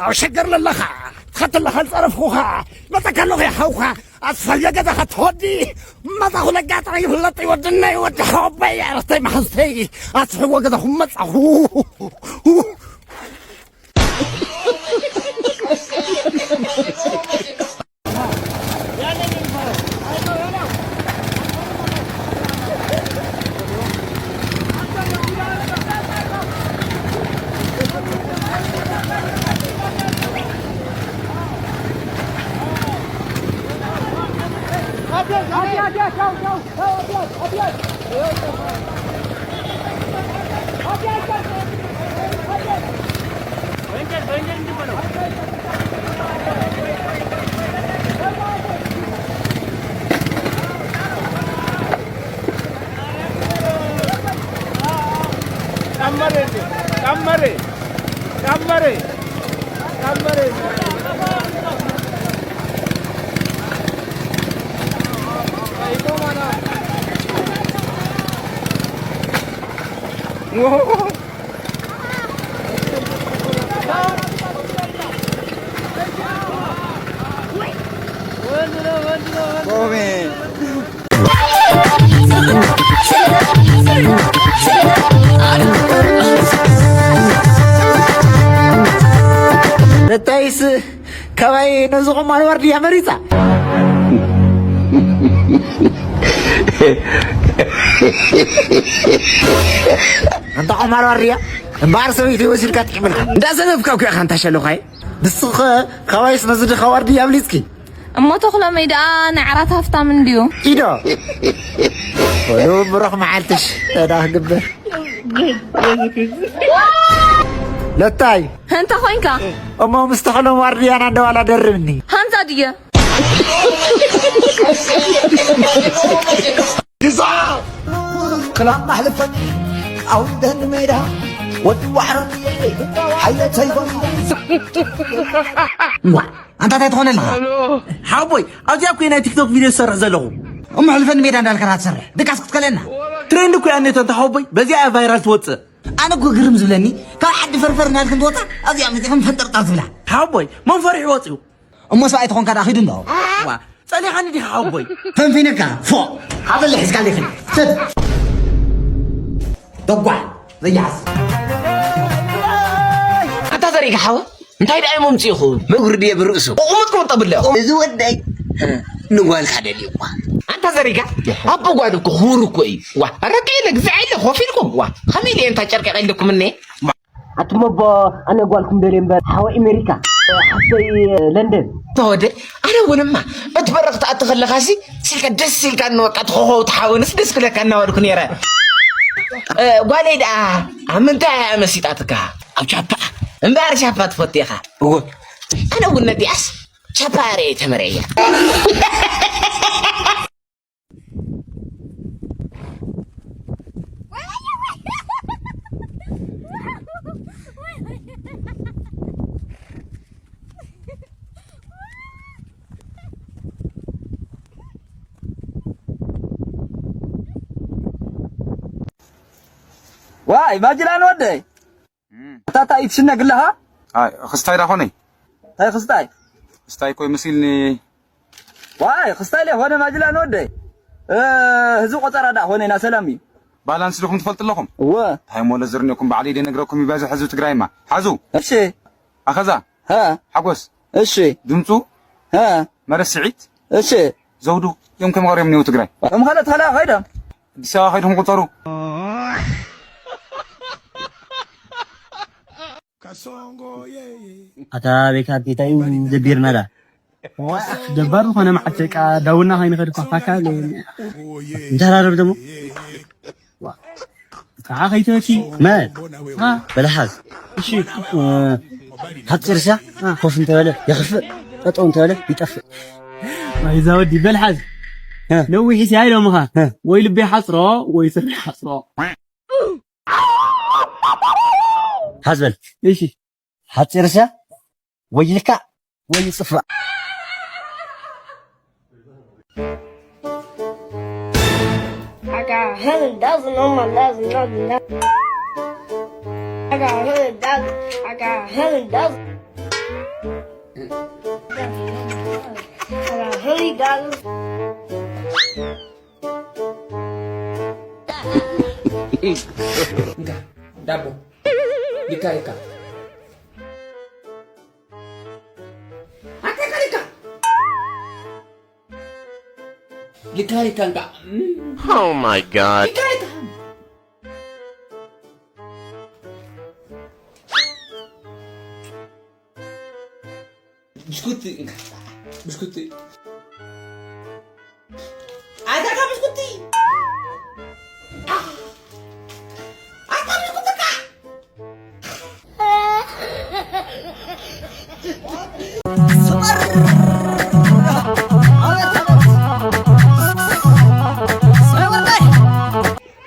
ኣብ ሸገር ለለኻ ትኸተለኻ ዝጸረፍኩኻ መጸካ ኣለኹ ሓውኻ ኣስፋልዮ ገዛኻ ተወዲ መጻኹ ለጋጣሚ ይፍለጥ ይወድነይ ወዲ ሓወበይ ኣረስተይ መሓዝተይ ኣስሕዎ ገዛኹም መጻኹ። ነታይስ ካባይ ነዚ ቁማል ዋርድያ መሪጻ። ኣንታ ቁማል ዋርድያ እምበኣር ሰበይቲ ወሲድካ ጥዒምልካ። እንዳሰነፍካ እኮ ኢኻ ኣንታ ሸሎኻይ። ንስኸ ካባይስ ነዚ ድኻ ዋርድያ ኣብሊጽኪ። እሞ ተኽሎመይ ደኣ ናይ ዓራት ሃፍታም እንድዩ። ኢዶ። ወሉ ብሩኽ መዓልትሽ ተዳ ክግበር። ለታይ። እንታይ ኮይንካ? እሞ ምስ ተኽሎም ዋርድያና እንደዋላ ደርብኒ። ሃምዛ ድየ? ክላም ማሕልፈኒ ኣውደን ሜዳ ወዲ ዋሕረኒ ሓየት ሰይፈኒ። እዋ፣ ኣንታ እንታይ ትኾነ ኣለኻ? ሓወቦይ ኣብዚኣ እኮ ናይ ቲክቶክ ቪድዮ ዝሰርሕ ዘለኹ። እሞ ሕልፈኒ ሜዳ እንዳልካ ትሰርሕ ድቃስ ክትከለና። ትሬንድ እኮ እያ ኔቶ እንታ ሓወቦይ በዚኣ እያ ቫይራል ትወፅእ። ኣነ እኮ ግርም ዝብለኒ ካብ ዓዲ ፈርፈር እናልክ እንትወፃ ኣብዚኣ መፂኹም ፈንጠርጠር ትብላ። ሓወቦይ መን ፈሪሑ ወፂኡ? እሞ ሰብኣይ ተኾንካ ደኣ ኺዱ እንዶ። ዋ፣ ጸሊኻኒ ዲኻ ሓወቦይ? ፈንፊነካ፣ ፎእ። ሓበለ ሒዝካ ዲኺ? ስድ። ደጓል፣ ዘይሓስ። ኣታ ዘሪጋ ሓወ፣ እንታይ ደኣ እዩ መምጽኢኹ? መጉርዲ የብርእሱ። ቁሙት ቁሙት ተብለ። እዚ ወደይ ንጓልካ ደልዩ እኳ። ኣንታ ዘሪጋ፣ ኣቦ ጓል እኮ ክቡር እኮ እዩ። ዋ፣ ረቂ ኢለ ግዛዕ ኢለ ኮፍ ኢልኩም። ዋ፣ ከመይ ኢለ እየ እንታ ጨርቂ ቀይልኩም እኔ? ኣቱም ኣቦ፣ ኣነ ጓልኩም ደልየ እምበር፣ ሓወ ኣሜሪካ፣ ሓፍተይ ለንደን። ተወደ፣ ኣነ እውንማ፣ በቲ በረኽ ትኣቱ ከለኻሲ፣ ስልካ ደስ ኢልካ፣ በቃ፣ እቲ ኮኾብ ትሓውንስ ደስ ክብለካ እናበልኩ ነይረ። እ፣ ጓለይ ደኣ፣ ኣብ ምንታይ እያ መሲጣትካ? ኣብ ቻፓ። እምበኣር ቻፓ ትፈቱ ኢኻ። እወ። ኣነ እውን ነዲኣስ፣ ቻፓ ርኤ ተመርዕያ። ዋይ ማጅላን ወደይ። እም። ኣታ እንታይ ትሽነግ ኣለኻ? ኣይ፣ ክስታይ ዳ ኾነይ? እንታይ ክስታይ? ክስታይ ኮይ መሲልኒ። ዋይ፣ ክስታይ ለይ ኾነ ማጅላን ወደይ። እ፣ ህዝቢ ቆጸራ ዳ ኾነ ና ሰላም እዩ። ባላንስ ዲኹም ትፈልጡ ኣለኹም? እወ። እንታይ እሞ ለዝርኔኩም ባዕለይ ደነግረኩም ይበዝሕ ህዝቢ ትግራይማ። ሓዙ። እሺ። ኣኸዛ። ሃ። ሓጎስ። እሺ። ድምፁ። ሃ። መረስዒት። እሺ። ዘውዱ እዮም ከም ቀሪዮም ኒው ትግራይ። ከም ኸለት ኸላ ኸይዶም። ኣዲስ ኣበባ ኸይድኩም ቁፀሩ። ኣታ ቤካ እንታይ እዩ ዘቢርና ዳ? ዋ፣ ደባር ዝኾነ መዓልቲ በቃ ዳውና ከይንኸድ እኳ ካካ እንተራረብ ደሞ። ዋ፣ ከዓ ከይትበኪ። መን? አ? በልሓዝ። እሺ። እ፣ ሓፂር ስያ አ። ኮፍ እንተበለ የኽፍእ፣ ጠጠው እንተበለ ይጠፍእ። ወይ እዛ ወዲ በልሓዝ። እ። ነዊሕ ስያ ኢሎምኻ። እ። ወይ ልቢ ሓፅሮ፣ ወይ ስሪ ሓፅሮ። ሓዝ በል። እሺ። ሓፂር ስያ ወይ ይልካዕ ወይ ይፅፋዕ። I got a hundred thousand on my last and nothing. I got a hundred thousand. I got a hundred thousand. እንካ ዳቦ ሊካ ሊካ አንተ ሊካ ሊካ ሊካ እንካ Oh my god. ሊካ ሊካ ብስኩቲ ብስኩቲ ኣዛጋ ብስኩቲ ኣታ ብስኩቲ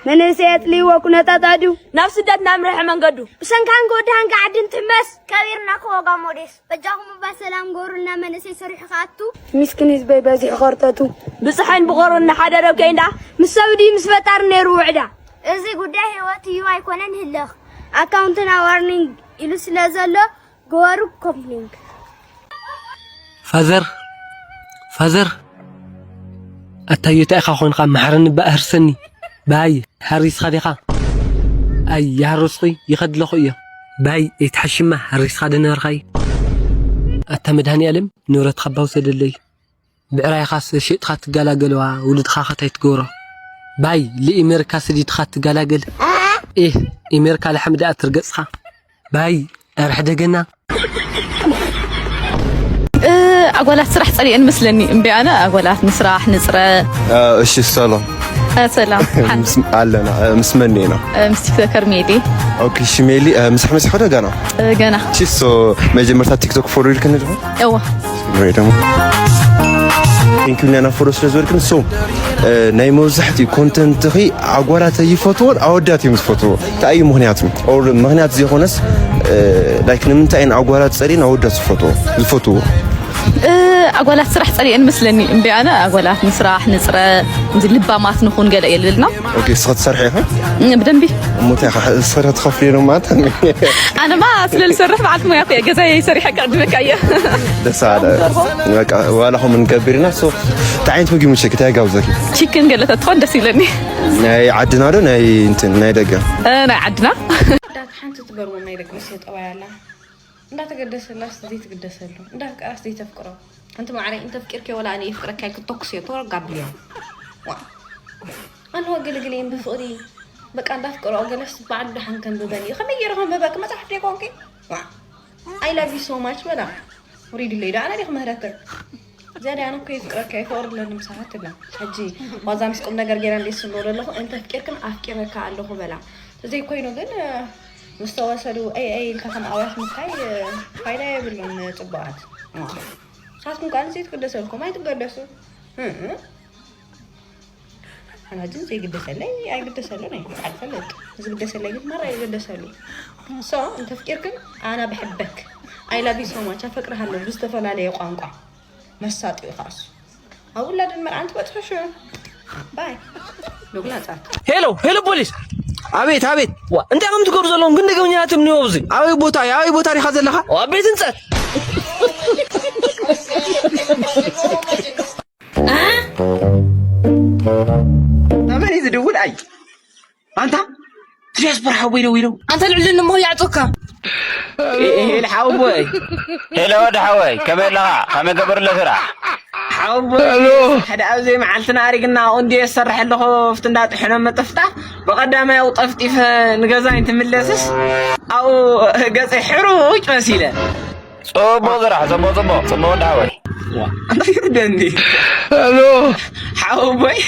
መንእሰይ የጽልይዎ ኩነታት ኣድዩ ናብ ስደት ናምርሐ መንገዱ። ብሰንካን ክወድሃን ከዓዲ እንትሕመስ። ከቢርና ክወጋ ሞዴስ። በጃኹም እባ ሰላም ገሩልና መንእሰይ ሰሪሑ ክኣቱ። ሚስኪን ህዝበይ በዚሑ ኸርተቱ። ብጽሐን ብቐሮ እናሓደረ ኬንዳ። ምስ ሰብ ድዩ ምስ ፈጣሪ ነይሩ ውዕዳ። እዚ ጉዳይ ህይወት እዩ ኣይኮነን ህልኽ። ኣካውንትና ዋርኒንግ ኢሉ ስለ ዘሎ ግበሩ ኮምፕሊንግ። ፋዘር ፋዘር ኣታዮ እንታይ ኢኻ ኾንካ መሓረኒ እባ ኣህርሰኒ ባይ ሓሪስኻ ዲኻ ኣይ ይሃረስኹ ይኸድለኹ እዮ ባይ ኣይትሓሽማ ሓሪስኻ ደነበርካይ ኣታ መድሃኒ ኣለም ንብረትኻ እባ ውሰደለይ ብዕራይኻስ ሸጥኻ ትገላገለዋ ውሉድኻ ኸታይ ትገብሮ ባይ ልኢመርካ ስዲድኻ ትገላገል ኤህ ኢመርካ ላሕሚ ደኣ ትርገጽኻ ባይ ኣብ ሕደገና ኣጓላት ስራሕ ጸሊአን መስለኒ እምቢ ኣነ ኣጓላት ንስራሕ ንጽረ እሺ ሰላም ሰላም ኣለና ምስ መን ኢና ምስ ቲክቶከር ሜሊ ኦኬ እሺ ሜሊ ምስ ኣሕመድ ሲሖ ገና ገና እሺ ሶ መጀመርታ ቲክቶክ ፎሎ ኢልክኒ ዶ እዋ ወይ ደግሞ ቴንኪዩ ኒያና ፎሎ ስለ ዝበልክን ሶ ናይ መብዛሕትኡ ኮንተንትኺ ኣጓላት ይፈትዎን ኣወዳት እዮም ዝፈትዎ እንታይ እዩ ምክንያቱ ኦር ምክንያት ዘይኮነስ ላይክ ንምንታይ እየን ኣጓላት ጸሊን ኣወዳት ዝፈትዎ ዝፈትዎ ኣጓላት ስራሕ ጸሊአን መስለኒ እምቢ ኣነ ኣጓላት ንስራሕ ንጽረ እዚ ልባማት ንኹን ገለ የልልና ኦኬ ስኸ ትሰርሒ ኢኻ ብደንቢ እሞ እንታይ ኢኻ ስኸ ትኸፍሊ ነው ማለት ኣነማ ስለ ዝሰርሕ በዓልቲ ሞያ እኮ ገዛ ይሰሪሐ ቀድመካ እየ ደስ ኣለ በቃ ዋላ ኹም ንገብር ኢና ሶ እንታይ ዓይነት ምግቢ ምቸክ እንታይ ጋብዘኪ ቺክን ገለ ተትኾን ደስ ይብለኒ ናይ ዓድና ዶ ናይ እንትን ናይ ደገ ናይ ዓድና ሓንቲ ትገርሞ ናይ ደቂ ኣንስትዮ ጠባይ ኣላ እንዳተገደሰላስ ዘይትግደሰሉ እንዳፍቀራስ ዘይተፍቅሮ ኣንቲ ማዕረይ እንተፍቂርኪ ወላ ኣነ የፍቅረካ ክትተኩስ እየ ተወጋብልዮ ኣንዋ ገለገለየን ብፍቕሪ በቃ እንዳፍቀሮ ገለስ ባዕሉ ደሓን ከንብበኒ ከመይ ገይረ ከንብበኪ መፅሓፍ ደይኮንኪ I love you so much በላ ውሪድለይ ዶ ኣነ ዲክ ምህረተይ ዝያዳ ኣነ እኮ የፍቅረካ ይፈቅር ኣለኒ ምሳኻ ትብላ ሕጂ ዋዛ ምስ ቁም ነገር ገይረ እንዴ ስኖር ኣለኹ እንተ ፍቂርክን ኣፍቂረካ ኣለኹ በላ ተዘይ ኮይኑ ግን ምስ ተወሰዱ ኣይ ኣይ ኢልካ ከም ኣውያት ምካይ ፋይዳ የብሉን ጽቡቃት ንሳትኩም ከዓ ንዘይትግደሰልኩም ኣይትገደሱ ኣና ግን ዘይግደሰለይ ኣይግደሰሉን እየ ኣይፈልጥ ዝግደሰለይ ግን መራ ይግደሰሉ so እንተፍቂርክን ኣና ብሕበክ I love you so much ኣፈቅርሃለሁ ብዝተፈላለየ ቋንቋ መሳጢ እዩ ካሱ ኣብ ውላድን መርዓን ትበፅሑ ሽዑ ባይ ዶግላፃት ሄሎ ሄሎ ፖሊስ ኣቤት ኣቤት ዋ እንታይ ከም ትገብሩ ዘለኹም ግን ደገኛ ትምንዮ ኣብዚ ኣበይ ቦታ ኣበይ ቦታ ዲኻ ዘለኻ ኣብ ቤት ህንፀት መን እዩ ዝድውል ኣይ ኣንታ ዲያስፖራ ሓወይ ደው ኢለው ኣንተ ልዕሊ ንሞ ይዓጾካ ሄል ሓወቦይ ሄሎ ወዲ ሓወይ ከመይ ኣለኻ ከመይ ገበር ኣሎ ስራሕ ሓወቦይ ሓደ ኣብ ዘይ መዓልትና ኣሪግና ኣኡ እንዲ የሰርሕ ኣለኹ ፍቲ እንዳጥሕኖ መጠፍጣ ብቐዳማይ ኣው ጠፍጢፈ ንገዛይ እንትምለስስ ኣኡ ገጸይ ሕሩጭ መሲለ ጽቡቕ ስራሕ ጽቡቕ ጽቡቕ ጽቡቕ ወዲ ሓወይ እንታይ ይርደኒ ሄሎ ሓወቦይ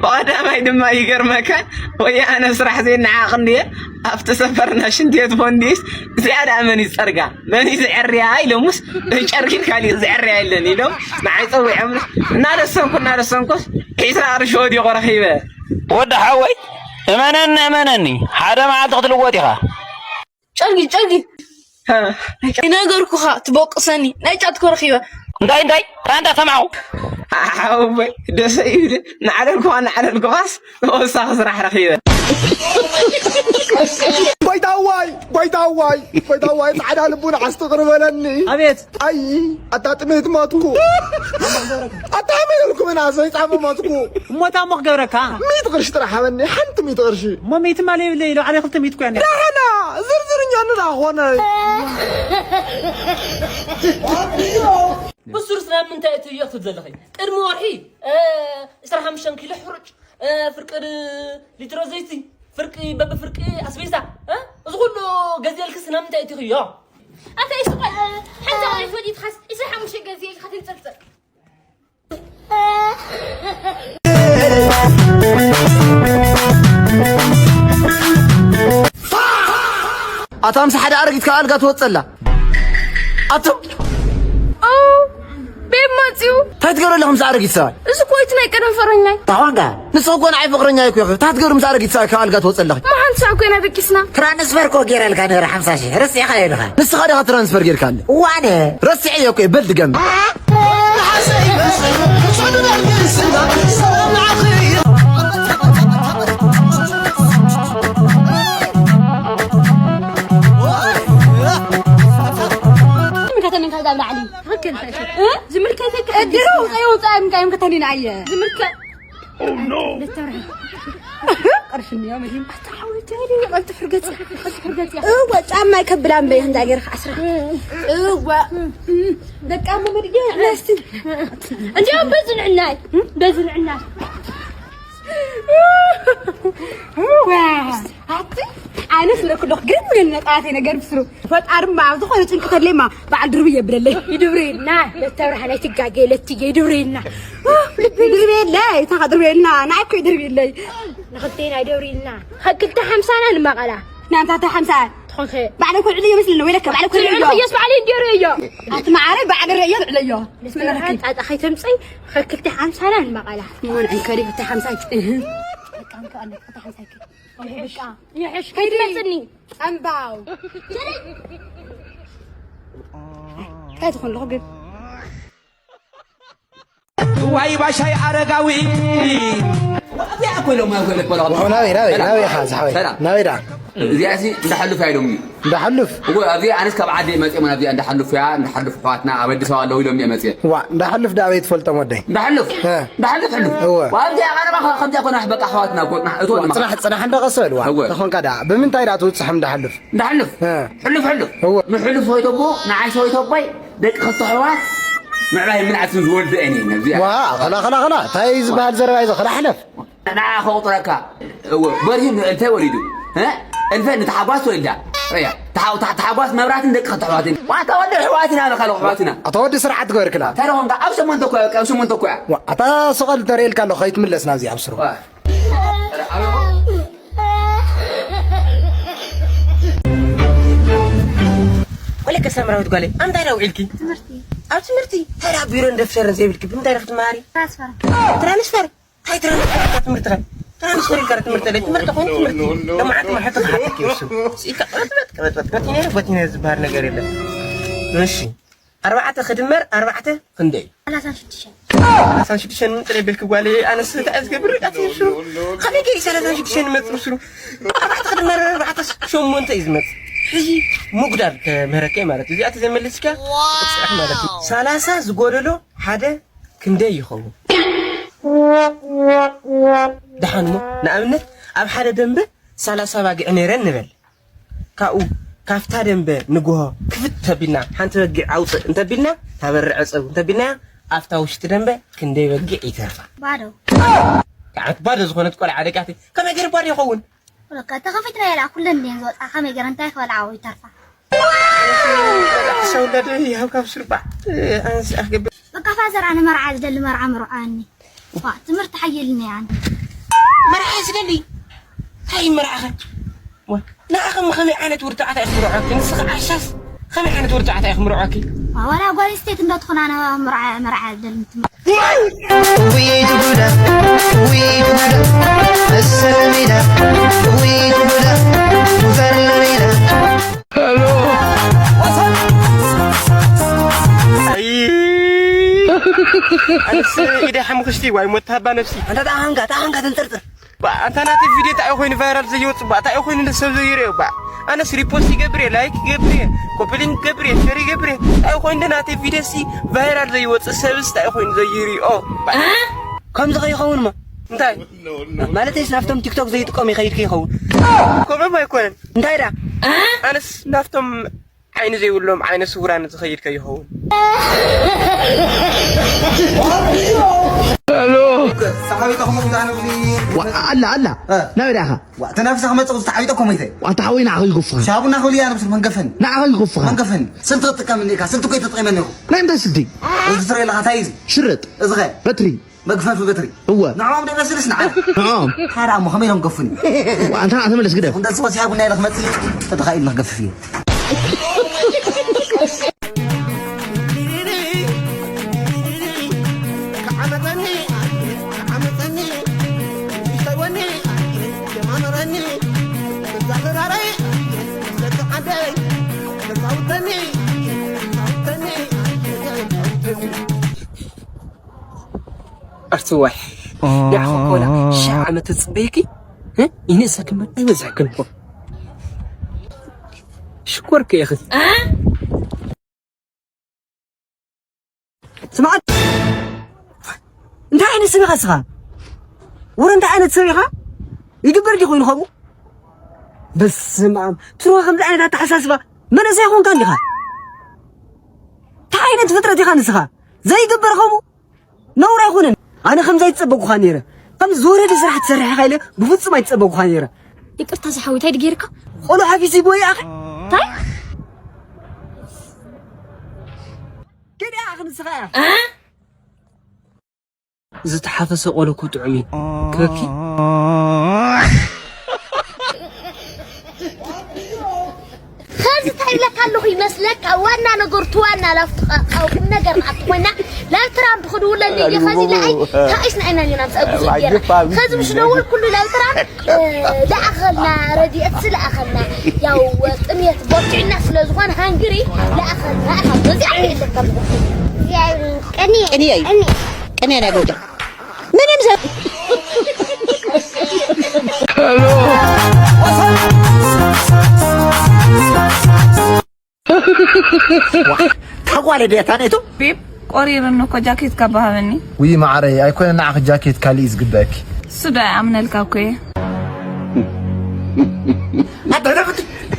ብቐዳማይ ድማ ይገርመካ ወይ ኣነ ስራሕ ዘይነዓቕ እንድየ ኣብቲ ሰፈርና ሽንትየት ቦንዲስ እዚኣ ደኣ መን ይጸርጋ መን ይዝዕርያ ኢሎምስ ጨርኪን ካሊእ ዝዕርያ የለን ኢሎም ንዓይ ጸዊዖም እናደሰንኩ እናደሰንኩስ ዒስራ ቅርሺ ወዲቑ ረኺበ ወዲ ሓወይ እመነኒ እመነኒ ሓደ መዓልቲ ክትልወጥ ኢኻ ጨርጊ ጨርጊ ይነገርኩኻ ትበቁሰኒ ናይ ጫት ኮረኺበ እንታይ እንታይ እንታይ እንዳሰማዑ ሓወይ ደሰ ይብል ንዓለልኩኻ ንዓለልኩኻስ ወሳኺ ስራሕ ረኺበ። ባይታዋይ ባይታዋይ ባይታዋይ ጻዕዳ ልቡ ንዓስ ትቕር በለኒ። ኣቤት ኣይ ኣታ ጥሜት ሞትኩ። ኣታ ምን ኢልኩም ናሰይ ጻሙ ሞትኩ። እሞ ታሞ ክገብረካ ሚእቲ ቅርሺ ጥራሕ ሃበኒ ሓንቲ ሚእቲ ቅርሺ። እሞ ሚእቲ ማለ ይብለ ኢሉ ዓለ ክልተ ሚእቲ ኮያ ነይራ። ዳሕና ዝርዝርኛ ንዳ ኾነ። ብሱር ስለ ምንታይ እቲ እዮ ክትብል ዘለኺ ቅድሚ ወርሒ ዕስራ ሓሙሽተ ኪሎ ሕሩጭ ፍርቂ ሊትሮ ዘይቲ ፍርቂ በብፍርቂ ኣስቤዛ እዚ ኩሉ ገዚኤልክስ ናብ ምንታይ እትኽዮ ኣታ ይስቆል ሓንታ ወይ ፈዲትኻስ ዕስራ ሓሙሽተ ገዚኤልካ ትንጽርጽር ኣታ ምስ ሓደ ኣረጊት ካብ ኣልጋ ትወፀላ ኣቱም ቤብ መፅዩ እንታይ ትገብሪ ኣለኹ ምስ ኣረጊት ሰብኣይ እዚ እኮ እቲ ናይ ቀደም ፍቅረኛይ ታዋንጋ ንስኺ እኮ ንዓይ ፍቅረኛ እኮ ኢኺ እንታይ ትገብሪ ምስ ኣረጊት ሰብኣይ ካብ ኣልጋ ትወፀ ኣለኺ መሓንቲ ሰዓት ኮይና ደቂስና ትራንስፈር እኮ ገይረልካ ነይረ ሓምሳ ሺሕ ረሲዕኻ ኢልኻ ንስኻ ዲኻ ትራንስፈር ጌርካለ ዋነ ረሲዐዮ እኮ በል ድገም ዝምልከተካ እድሩ ውፃኢ ውፃኢ ምንካዮም ከተኒና ኣየ ዝምልከ ቅርሽኒ እያ መዲም ኣታሓወተኒ ቀልጥፍር ገጽ ቀልጥፍር ገጽ እወ ጫማ ይከብላ እምበይ እንዳ ገርካ ዓስራ እወ ደቃ መመድያ ናስቲ እንዲያውም በዝንዕናይ በዝንዕናይ ኣቲ ኣነ ስለኩ ዶ ግን ምን ነጣቴ ነገር ብስሩ ፈጣርማ ኣብ ዝኾነ ጭንቂ ተለይማ በዓል ድርቢ የብለለይ ይድብሬና ለተብርሃ ናይ ትጋጌ ለትየ ይድብሬና ድርቤለይ ታኻ ድርቤልና ንዓኮ ይድርቤለይ ንኽልቴና ይደብሪልና ኸክልተ ሓምሳና ንማቐላ ናንታ ተ ሓምሳ ትኾንኸ ባዕለ ኩልዕሊ ይመስልና ወይለከ ባዕለ ኩልዕሊ ንኽየስ ባዕለ እንዲሩ እዮ ኣቲ መዓረ ባዕለ ርእዮ ልዕለዮ ጣጣ ኸይተምፀይ ኸክልተ ሓምሳና ንማቐላ ምን ዕንከሪ ክልተ ሓምሳ ይፅህ ይሕሽ ከይትመፅኒ ኣምባው እንታይ ትኾን ኣለኹ ግን ዋይ ባሻይ ኣረጋዊ እዚኣ እኮ ኢሎም ናበይ ናበይ ናበይ ኢኻ ዝሓወይ ናበይ ደኣ እዚኣ ሲ እንዳሓልፍ እያ ኢሎምኒ እንዳሓልፍ እወ ኣብዚኣ ኣነስ ካብ ዓዲ እየ መፅየ መን ኣብዚኣ እንዳሓልፍ እያ እንዳሓልፍ ኣሕዋትና ኣብ ኣዲስ ኣበባ ኣለዉ ኢሎምኒ እየ መፅየ ዋ እንዳሓልፍ ደኣ ኣበይ ትፈልጦም ወደይ እንዳሓልፍ እንዳሓልፍ ሕልፍ እወ ኣብዚኣ ቀረባ ከምዚኣ ኮና በቃ ኣሕዋትና እኮ እትወ ጽናሕ ጽናሕ እንዳቐሰ በልዋ ተኾንካ ደኣ ብምንታይ ደኣ ትውፅሖም እንዳሓልፍ እንዳሕልፍ ሕልፍ ሕልፍ ንሕልፍ ሰይተቦ ንዓይ ሰይተቦይ ደቂ ክልተ ኣሕዋት ምዕባይ ምንዓትን ዝወልደ እኔ ነዚኣ ዋ ኸላ ኸላ ኸላ እንታይ ዝበሃል ዘረባ እዩ ኸላ ሕለፍ ንዓ ከቑጥረካ እወ በርሂ ንእልፈ ወሊዱ እልፈ ንተሓጓስ ወልዳ ያ ተሓጓስ መብራትን ደቂ ክልተ ኣሕዋትን ዋታ ወዲ ኣሕዋትና ነኻለ ኣሕዋትና ኣታ ወዲ ስርዓት ትገበርክላ ተረኾንካ ኣብ ሸሞንተ እኮ ኣብ ሸሞንተ እኮ ኣታ ስቐል ተርእየልካ ኣሎ ከይትምለስ ናብዚ ኣብ ስሩ ወለከ ሰምራዊት ጓለይ ኣምታይ ዳ ውዒልኪ ትምህርቲ ኣብ ትምህርቲ እንታይ ዳ ቢሮን ደፍተርን ዘይብልኪ ብምንታይ ዳ ክትመሃሪ ትራንስፈር ትራንስፈር እንታይ ትራንስፈር ኢልካ ትምህርቲ ኸ ትራንስፈር ኢልካ ትምህርቲ ለይ ትምህርቲ ኾይኑ ትምህርቲ ለማዓት ማሕቶ ክሓተኪ እሱ ስኢካ ቀበጥበጥ ቀበጥበጥ በቲነ በቲነ ዝበሃል ነገር የለን እሺ ኣርባዕተ ክድመር ኣርባዕተ ክንደይ እዩ? ሰላሳን ሽዱሽተን። ሰላሳን ሽዱሽተን ጥራይ በልኪ ጓለይ፣ ኣነስ እንታይ እየ ዝገብር? ርቃት እዩ ብስሩ። ከመይ ገይሩ ሰላሳን ሽዱሽተን ይመጽእ ብስሩ? ኣርባዕተ ክድመር ኣርባዕተ ሸሞንተ እዩ ዝመጽእ። ሕጂ ምጉዳል ከምህረኪ እየ ማለት እዩ። እዚኣ ተዘይመሊስካ ክትስራሕ ማለት እዩ። ሰላሳ ዝጎደሎ ሓደ ክንደይ ይኸውን? ደሓን እሞ ንኣብነት ኣብ ሓደ ደንበ ሰላሳ ኣባጊዕ ነይረን ንበል። ካብኡ ካብታ ደንበ ንግሆ ክፍት ተቢልና ሓንቲ በጊዕ ኣውፅእ እንተቢልና ታበርዕ ዕፀው እንተቢልናያ ኣብታ ውሽጢ ደንበ ክንደይ በጊዕ ይተርፋ? ባዶ። ከዓት ባዶ ዝኾነት ቆልዓ ደቃቲ ከመይ ገይሩ ባዶ ይኸውን? በቃ ተኸፊትና የላ ኩለን ድየን ዝወፃ ከመይ ገይረ እንታይ ክበልዓዎ ይተርፋ? ሰውላደ ይሃው ካብ ስርባዕ ኣንስ ኣክገብር በቃ ፋዘር ኣነ መርዓ ዝደሊ መርዓ ምርዓኒ። ዋ ትምህርቲ ሓየልኒ ኣነ። መርዓ ዝደሊ እንታይ መርዓኸ? ንዓኸም ከመይ ዓይነት ውርትዓት እያ ክምርዖኪ? ንስኺ ዓሻስ ከመይ ዓይነት ውርትዓት እያ ክምርዖኪ? ዋላ ጓል ስቴት እንዳትኾና መርዓ መርዓ ደልምት ውይት ጉዳ ውይት ጉዳ መሰል ሜዳ ውይት ጉዳ ዘርለ ሜዳ ኣነስ ኢደ ሓሙኽሽቲ ዋይ ሞት ሃባ ነፍሲ። ኣንታ ተኣሃንካ፣ ተኣሃንካ ተንጠርጥር። ባ፣ ኣንታ ናተይ ቪድዮ እንታይ ኮይኑ ቫይራል ዘይወጽእ ባ? እንታይ ኮይኑ ንሰብ ዘይርእዮ ባ? ኣነስ ሪፖስት ይገብር እየ፣ ላይክ ይገብር እየ፣ ኮፕሊንግ ይገብር እየ፣ ሸር ይገብር እየ። እንታይ ኮይኑ ናተይ ቪድዮ ሲ ቫይራል ዘይወጽእ ሰብስ እንታይ ኮይኑ ዘይርእዮ ባ? ከምዚ ከይኸውን እሞ። እንታይ? ማለተይስ ናብቶም ቲክቶክ ዘይጥቀሙ ይኸይድ ከይኸውን። ከምኦም ኣይኮነን። እንታይ ደኣ? ኣነስ ናብቶም ዓይኒ ዘይብሎም ዓይነ ስውራን ዝኸይድ ከይኸውን። ሰሓቢት ኣኹም እንታይ ንብሊ? ዋ፣ ኣላ፣ ኣላ። እ። ናበይ ደኣኻ? ዋ፣ ተናፊሳ ክመጽእ ተሓቢጠ እኮ ሞይተ። ዋ፣ ኣታ ሓወይ ንዓኻ ይጎፍኻ። ሻቡና ክብል እያ ነብሱ መንገፈን። ንዓኻ ይጎፍኻ። መንገፈን። ስልቲ ክትጥቀም እኒካ፣ ስልቲ እኮ ኣይተጠቂመን እኒኹ። ናይ እንታይ ስልቲ? እዚ ትርኢ ኣለኻ፣ እንታይ እዩ እዚ? ሽርጥ። እዚ ኸ? በትሪ። መግፈፊ በትሪ። እወ። ንዕኦም ዶ ይመስልስ ንዓና? ንዕኦም። ታዲያ እሞ ከመይ ኢሎም ክገፉኒ? ዋ፣ ኣንታ ንዓ ተመለስ ግደፍ። እንተ ዝወስያ ቡና ኢለ ክመጽእ ተተኻኢሉ ክገፍፍ እዩ። ኣርትዋይ፣ ንዓኻ ኮላ ሽሕ ዓመት ተጽበየኪ፣ እ? ይንእሰክን በር ኣይበዝሐክን እኮ። ሽኮር ከ ኢኺ። ስምዓ፣ እንታይ ዓይነት ሰብ ኢኻ ንስኻ? ወረ እንታይ ዓይነት ሰብ ኢኻ? ይግበር ድዩ ኮይኑ ከምኡ? በስመ ኣብ። ትርዋ ከምዚ ዓይነት ኣተሓሳስባ መንእሰይ ኾንካ እንዲኻ? እንታይ ዓይነት ፍጥረት ኢኻ ንስኻ? ዘይግበር ከምኡ ነውሪ ኣይኮነን። ኣነ ከምዚ ኣይተጸበኩኻ ነይረ። ከምዚ ዝወረደ ስራሕ ትሰርሕ ኢኻ ኢለ ብፍጹም ኣይተጸበኩኻ ነይረ። ይቅርታ ዝሓወይ፣ እንታይ ድጌርካ? ቆሎ ሓፊሲ ቦይ ኣኸ? እንታይ? ከዲ ኣኸ ንስኻ ኢኻ። እ? ዝተሓፈሰ ቆሎ እኮ ጥዑም እዩ። ክበኪ? ኸዚ እንታይ ኢለካ ኣለኹ ይመስለካ? ዋና ነገሩ እቲ ዋና ላፍቲ ቃ-፣ ቃው ቁም ነገር ንኣቲ ኮይና፣ ናብ ትራምፕ ክድውለኒ እየ። ኸዚ ንዓይ ታቂስና ኢና ኔና ምስ ኣጉ ዘጌርና። ኸዚ ምስ ደወልኩሉ ናብ ትራምፕ፣ እ፣ ለኣኸልና ረድኤት ስለኣኸልና፣ ያው ጥሜት ቦርጭና ስለ ዝኾነ ሃንግሪ ለኣኸልና ኢኻ። በዚኣ እየ ኢለካ ኣለኹ። ቅንየ፣ ቅንየ፣ ቅንየ ናይ ጎጃም። ምንም ሰብ ተጓለ ድያ ታኔቱ? ቤብ፣ ቆሪርኒ እኮ ጃኬት ካብ ሃበኒ። ውይ መዓረይ፣ ኣይኮነ ንዓኺ ጃኬት ካሊእ እዩ ዝግበአኪ። እሱ ዶ ኣይኣምነልካ እኮ እየ።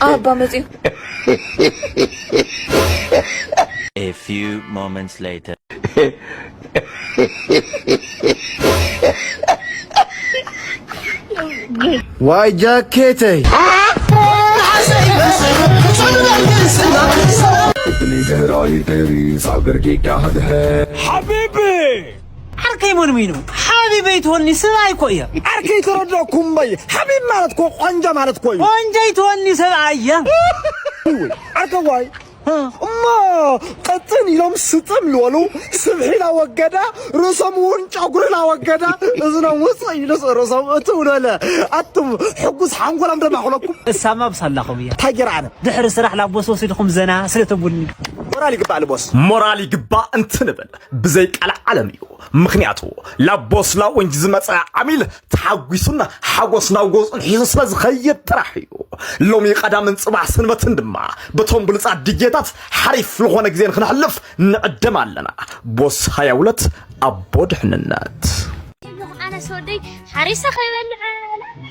ኣባ መፅዩ። A few moments later. ዋይ ጃኬተይ። حبيبي! ዓርከይ መንመይ ነው? ሓቢበይ ትወኒ ስብኣይ እኮ እየ። ዓርከይ ተረዳእኩም እምበይ፣ ሓቢብ ማለት እኮ ቆንጆ ማለት እኮ እዩ። ቆንጆ ይትወኒ ስብኣይ እየ። ዓርከዋይ፣ እሞ ቀጥን ኢሎም ስጥም ልበሉ፣ ስብሒ ላወገዳ፣ ርእሶም እውን ጨጉሪ ላወገዳ፣ እዝኖም ውፅእ ኢሉስ ርእሶም እትው ልበለ። ኣቱም ሕጉስ ሓንጎሎም ደማኹለኩም። እሳማ ብሳላኹም እያ። እንታይ ገይረ ኣነ? ድሕሪ ስራሕ ላቦስ ወሲድኹም ዘና ስለ ተብሉኒ። ሞራል ይግባእ ልቦስ። ሞራል ይግባእ እንትንብል ብዘይ ቃል ዓለም እዩ። ምኽንያቱ ላቦስ ላውንጅ ዝመጸ ዓሚል ተሓጒሱን ሓጎስ ናብ ገዝኡን ሒዙ ስለ ዝኸይድ ጥራሕ እዩ። ሎሚ ቀዳምን ጽባሕ ሰንበትን ድማ በቶም ብሉጻት ዲጄታት ሓሪፍ ዝኾነ ግዜ ንኽነሕልፍ ንዕደም ኣለና። ቦስ ሃያ ሁለት ኣቦ ድሕንነት። ኣነስ ወደይ ሓሪሰ ከይበልዕ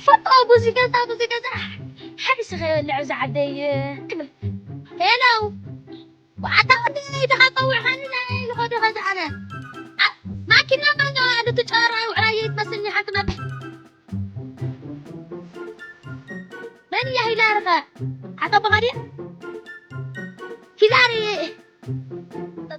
ፈጦ ብዙ ገዛ ብዙ ገዛ ሓሪሰ ከይበልዕ እዛ ዓደይ ክብል ሄለው ኣታ ወዲ ድኻ ጸዊዕኻኒ ናይ ዝኾዶ ኸዚ ኣነ። ኣ-፣ ማኪና ማኖ ኣሉ ትጫወራ ውዕላየ ትመስልኒ ሓንቲ መ-፣ መን እያ ሂላሪ ኸ? ሓጠቦኻ ድያ? ሂላሪ።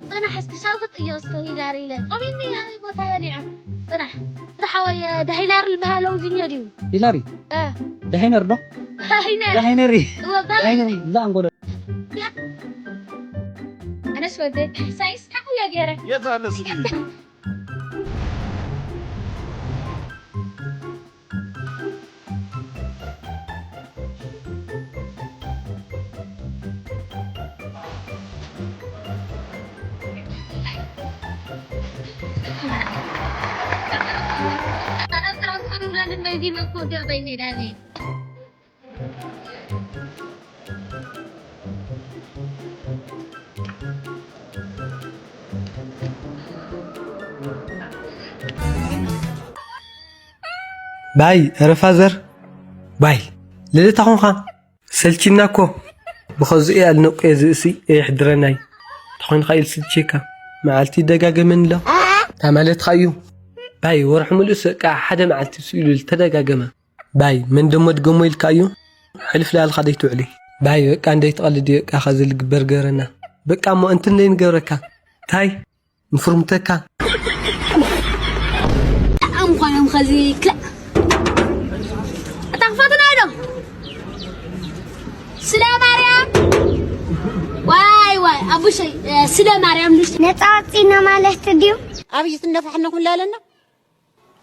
ጽናሕ እስኪ ሳብ ክትጥዮ እስኪ ሂላሪ ኢለ። ጾሚኒ ኣበይ ቦታ በሊዖም? ጽናሕ። ጽናሕ ሓወይ፣ ዳ ሂላሪ ዝበሃለው እዚኛ ድዩ? ሂላሪ? እ። ዳሂነር ዶ? ዳሂነር። ዳሂነሪ። እወ፣ ባ- ዳሂነሪ። እዛ ኣንጎሎ። ኣነስ ወደ ሳይስ ካሁ ያገረ። የት ኣለ ስዲ? እዚ መኮ ደበይ ሜዳ ነይ። ባይ፣ ኧረ ፋዘር፣ ባይ፣ ልደታ ኾንኻ? ሰልችና እኮ። ብኸዚኡ ኣልነቁ ዝእሲ የሕድረናይ። ተኾይንኻ ኢል ስልችካ። መዓልቲ ይደጋገመኒ ኣሎ። እንታይ ማለትኻ እዩ? ባይ፣ ወርሒ ሙሉእ በቃ ሓደ መዓልቲ ስኢሉ ዝተደጋገመ። ባይ፣ መን ደሞ ድገሞ ኢልካ እዩ? ሕልፍ ላልካ ደይትውዕሊ። ባይ፣ በቃ እንደይትቐልድ እዩ በቃ ኸዚ ልግበር ገረና። በቃ እሞ እንትን ደይንገብረካ። እንታይ? ንፍርምተካ። እንኳን ኸዚ ክላእ ኣታ ክፋትና ዶ ስለ ማርያም ዋይ ዋይ ኣቡሸይ ስለ ማርያም ልጅ ነፃ ወፂና ማለት ድዩ? ኣብይ ትነፋሕነኹም ላለና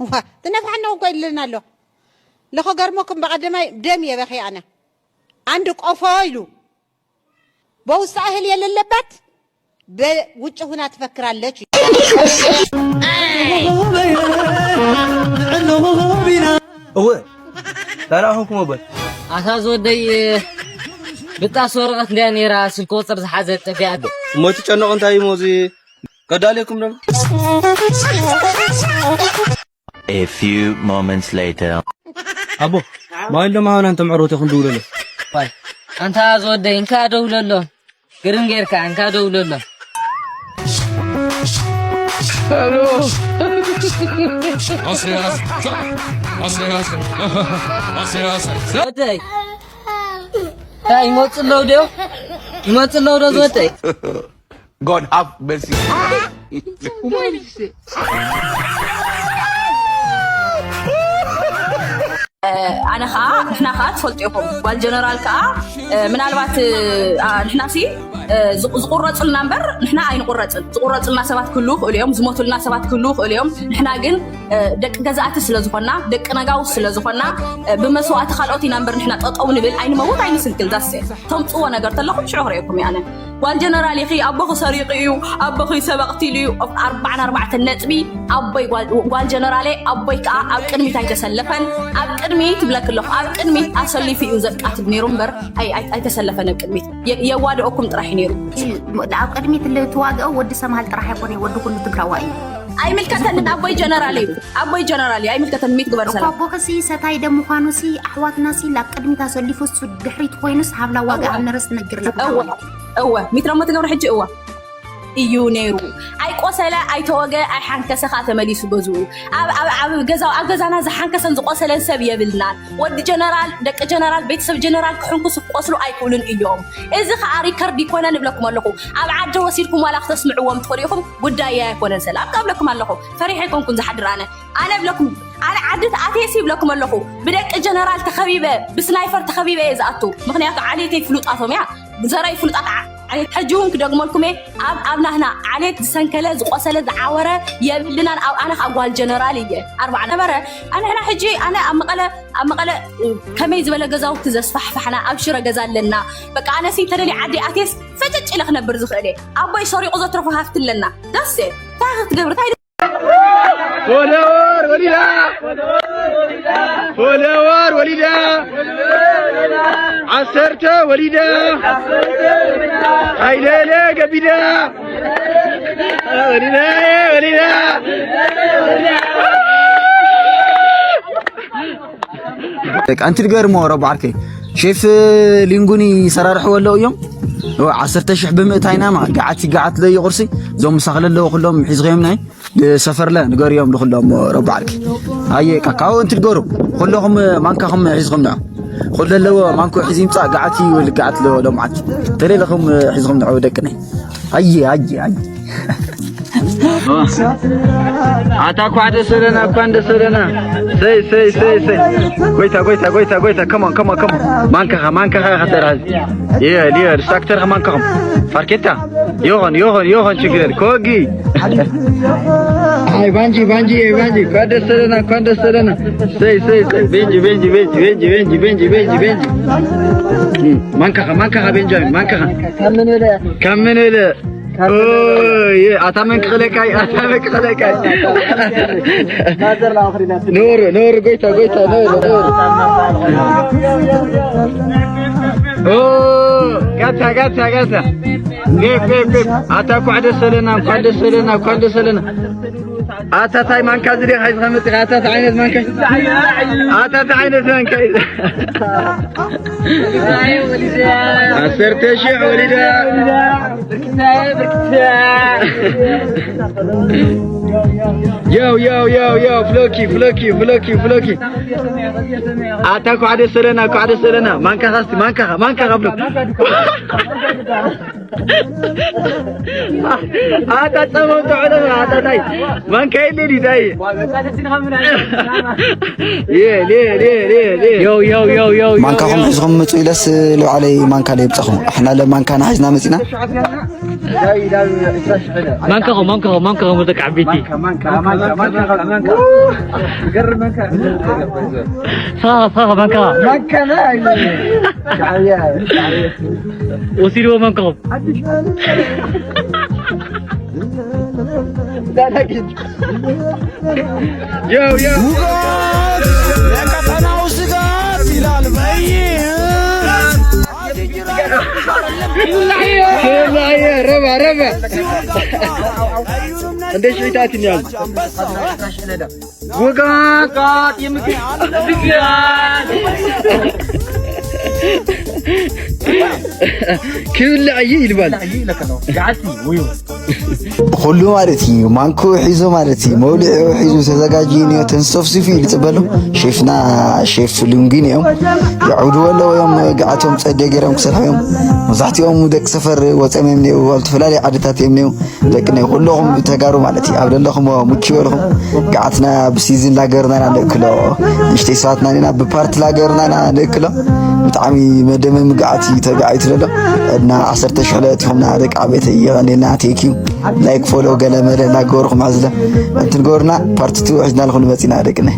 ዋ ትነፋሕነኹም እኮ ይለና ኣሎ። ለኸገርመኩም በቐደማይ ደም የበኺ ኣነ አንድ ቆፎ ኢሉ በውስጥ እህል የሌለባት በውጭ ሁና ትፈክራለች። እወ ታዲያ ኹንኩም ወበል ኣታ ዝወደይ ብጣስ ወረቐት እንድያ ነይራ ስልኪ ቁፅር ዝሓዘ ጠፊኣ ኣሎ። እሞ ትጨነቑ እንታይ እሞ እዚ ከዳልየኩም ደም A few moments later. ኣቦ ማይል ደማ ሃና እንተም ዕሮት ይኹን ድውለለ ዋይ ኣንታ ዝወደይ እንካ ደውለሎ ግርም ጌርካ እንካ ደውለሎ ወደይ እንታይ ይመፁ ኣለዉ ዶ ይመፁ ኣለዉ ዶ ዝወደይ God have mercy. ኣነ ከዓ ንሕና ከዓ ትፈልጡ ኢኹም ጓል ጀነራል ከዓ ምናልባት ንሕና ሲ ዝቁረፁልና እምበር ንሕና ኣይንቁረፅን ዝቁረፁልና ሰባት ክህልዉ ይኽእሉ እዮም ዝሞቱልና ሰባት ክህልዉ ይኽእሉ እዮም ንሕና ግን ደቂ ገዛእቲ ስለዝኾና ደቂ ነጋውስ ስለዝኾና ብመስዋእቲ ካልኦት ኢና እምበር ንሕና ጠጠው ንብል ኣይንመውት ኣይንስንክል ዳሰ ተምፅዎ ነገር ተለኹም ሽዑ ክርእየኩም እየ ኣነ ጓል ጀነራል ኢኺ ኣቦኺ ሰሪቑ እዩ ኣቦኺ ሰብ ኣቕቲሉ እዩ ኣርባዓን ኣርባዕተን ነጥቢ ኣቦይ ጓል ጀነራለይ ኣቦይ ከዓ ኣብ ቅድሚት ኣይተሰለፈን ኣብ ቅድሚት ይብለኪ ኣለኹ ኣብ ቅድሚት ኣሰሊፉ እዩ ዘቃትል ነይሩ እምበር ኣይተሰለፈን ኣብ ቅድሚት የዋድኦኩም ጥራሕ እዩ ነይሩ ኣብ ቅድሚት ልትዋግኦ ወዲ ሰምሃል ጥራሕ ኣይኮነ ወዲ ኩሉ ትግራዋ እዩ ኣይምልከተንን ኣቦይ ጀነራል እዩ ኣቦይ ጀነራል እዩ ኣይምልከተን ሚት ግበር ሰላም ኣቦኽሲ ሰታይ ደም ምዃኑሲ ኣሕዋትናሲ ላብ ቅድሚት ኣሰሊፉ እሱ ድሕሪት ኮይኑስ ሃብላ ዋጋ ኣብ ነረስ ትነግር እወ እወ ሚትረሞ ትገብሪ ሕጂ እወ እዩ ነይሩ ኣይቆሰለ ኣይተወገ ኣይሓንከሰ ከዓ ተመሊሱ ገዝኡ ኣብ ኣብ ኣብ ገዛው ኣብ ገዛና ዝሓንከሰን ዝቆሰለን ሰብ የብልናን ወዲ ጀነራል ደቂ ጀነራል ቤተሰብ ጀነራል ክሕንኩሱ ክቆስሉ ኣይክእሉን እዮም እዚ ከዓ ሪከርድ ይኮነ ንብለኩም ኣለኹ ኣብ ዓዲ ወሲድኩም ዋላ ክተስምዕዎም ትኽእሉ ኢኹም ጉዳይ ኣይኮነን ሰላም ካብለኩም ኣለኹ ፈሪሐ ኣይኮንኩን ዝሓድር ኣነ ኣነ ብለኩም ኣነ ዓዲ ተኣትየሲ ይብለኩም ኣለኹ ብደቂ ጀነራል ተኸቢበ ብስናይፈር ተኸቢበ እየ ዝኣቱ ምኽንያቱ ዓሌተይ ፍሉጣቶም እያ ዘረይ ፍሉጣት ዓሌት ሕጂ እውን ክደግመልኩም እየ ኣብ ኣብ ናህና ዓሌት ዝሰንከለ ዝቆሰለ ዝዓወረ የብልናን ኣብ ኣነ ከዓ ጓል ጀነራል እየ ኣርባዓ ነበረ ኣንሕና ሕጂ ኣነ ኣብ መቐለ ኣብ መቐለ ከመይ ዝበለ ገዛውቲ ዘስፋሕፋሕና ኣብ ሽረ ገዛ ኣለና በቃ ኣነሲ እንተደልየ ዓዲ ኣትየስ ፈጨጭ ኢለ ክነብር ዝኽእል እየ ኣቦይ ሰሪቑ ዘትረፎ ሃፍቲ ኣለና ዳስ እንታይ ክትገብር እንታይ ፎለወር ወሊዳ ፎለወር ወሊዳ ዓሰርተ ወሊዳ ሃይለለ ገቢዳ ወሊዳ ወሊዳ ኣንቲ ድገርሞ ረቡ ዓርከይ ሼፍ ሊንጉኒ ይሰራርሕዎ ኣለዉ እዮም ዓሰርተ ሽሕ ብምእታይና ማ ገዓት ይገዓት ለዩ ቁርሲ እዞም ምሳኽ ለለዉ ኩሎም ሒዝኸዮም ናይ ሰፈርለ ንገርዮም ንኩሎም ረቡ ዓርከይ ኣየ ካብኡ እንቲ ድገሩ ኩለኹም ማንካኹም ሒዝኹም ንዑ ኩሉ ኣለዎ ማንኮ ሒዝ ይምፃእ ገዓት እዩ ልገዓት ኣለዎ ሎም ዓት ተሌለኹም ሒዝኹም ንዑ ደቅነይ ኣየ ኣየ ኣየ ኣታ እኳ ደስ ዘለና እኳ ደስ ዘለና ሰይ ሰይ ሰይ ሰይ ጎይታ ጎይታ ጎይታ ጎይታ come on come on come on ማንካኻ ማንካኻ ከተራዝ ይል ይል ዲስትራክተር ማንካኹም ፋርኬታ ይኹን ይኹን ይኹን ችግር የለ ኮጊ ኣይ ባንጂ ባንጂ ባንጂ እኳ ደስ ዘለና እኳ ደስ ዘለና ሰይ ሰይ ሰይ ቤንጂ ቤንጂ ቤንጂ ቤንጂ ቤንጂ ቤንጂ ቤንጂ ቤንጂ ማንካኻ ማንካኻ ቤንጃሚን ማንካኻ ካብ ምን ብለ ኦይ፣ ኣታ መን ክኽለካይ፣ ኣታ መን ክኽለካይ። ነውር፣ ነውር፣ ጎይታ፣ ጎይታ፣ ነውር፣ ነውር። ኦ፣ ጋታ፣ ጋታ፣ ጋታ። ፔፕ፣ ፔፕ፣ ፔፕ። ኣታ እንኳዕ ደስ ኣለና፣ እንኳዕ ደስ ኣለና፣ እንኳዕ ደስ ኣለና። ኣታ ታይ ማንካ እዚ ዲኻ ሒዝካ መፂኻ? ኣታ ታይ ዓይነት ማንካ? ኣታ ታይ ዓይነት ማንካ እዩ? ዓሰርተ ሺሕ ወሊዳ። ያው፣ ያው፣ ያው፣ ያው፣ ፍሎኪ፣ ፍሎኪ፣ ፍሎኪ፣ ፍሎኪ። ኣታ እንኳዕ ደስ ኣለና፣ እንኳዕ ደስ ኣለና። ማንካኻ እስቲ፣ ማንካኻ፣ ማንካኻ ብሎ። ኣታ ጸመም ተዕሎ፣ ኣታ ታይ፣ ማንካ የለ ድዩ ታይ? የ፣ የ፣ የ፣ የ፣ የ። ዮ፣ ዮ፣ ዮ፣ ዮ፣ ዮ፣ ማንካኹም ዮ። ሒዝኹም ምጹ ኢለስ ልባዕለይ ማንካ ለየብጻኹም። ኣሕና ለማንካ ናሒዝና መጺና። ማንካኹም፣ ማንካኹም፣ ማንካኹም ደቂ ዓበይቲ። ማንካ፣ ማንካ፣ ማንካ፣ ማንካ፣ ማንካ። ገርም ማንካ። ሳኻ፣ ሳኻ፣ ማንካ። ማንካ ና፣ ሻዕብያ፣ ሻዕብያ። ወሲድዎ ማንካኹም። ያው፣ ያው። ውጋት ለቀጠናው ስጋት ይላል በይ። ረባ፣ ረባ። እንደ ሽዒታት ይኛል። ውጋት። ክብላዕ እዩ ይልባል። ኩሉ ማለት እዩ። ማንኩ ሒዙ ማለት እዩ። መውልዒ ሒዙ ተዘጋጅዩ እኒኦ። ተንሰፍሲፉ እዩ ዝፅበሉ። ሼፍና ሼፍ ሉንጊን እዮም። የዕብድዎ ኣለዉ እዮም። ገዓቶም ፀደ ገይሮም ክሰርሑ እዮም። መብዛሕትኦም ደቂ ሰፈር ወፂኦም እዮም እኒኦ። ኣብ ዝተፈላለዩ ዓድታት እዮም እኒኦ። ደቂ ናይ ኩለኹም ተጋሩ ማለት እዩ። ኣብ ዘለኹም ምቹ በልኹም። ገዓትና ብሲዝን ላገርና ኢና ንእክሎ። ንእሽተይ ሰባትና ኢና ብፓርት ላገርና ኢና ንእክሎ። ብጣዕሚ መደመሚ ገዓት እዩ ተጋዒቱ ዘሎ። እና ዓሰርተ ሽሕ ለእቲኹምና ደቂ ዓበይቲ እየቐኔልና። ቴንኪዩ። ላይክ፣ ፎሎ፣ ገለ መለ እናገበርኩም ኣዝለ እንትንገበሩና ፓርት ቱ ሒዝናልኩም ንመፂና ደቅነ።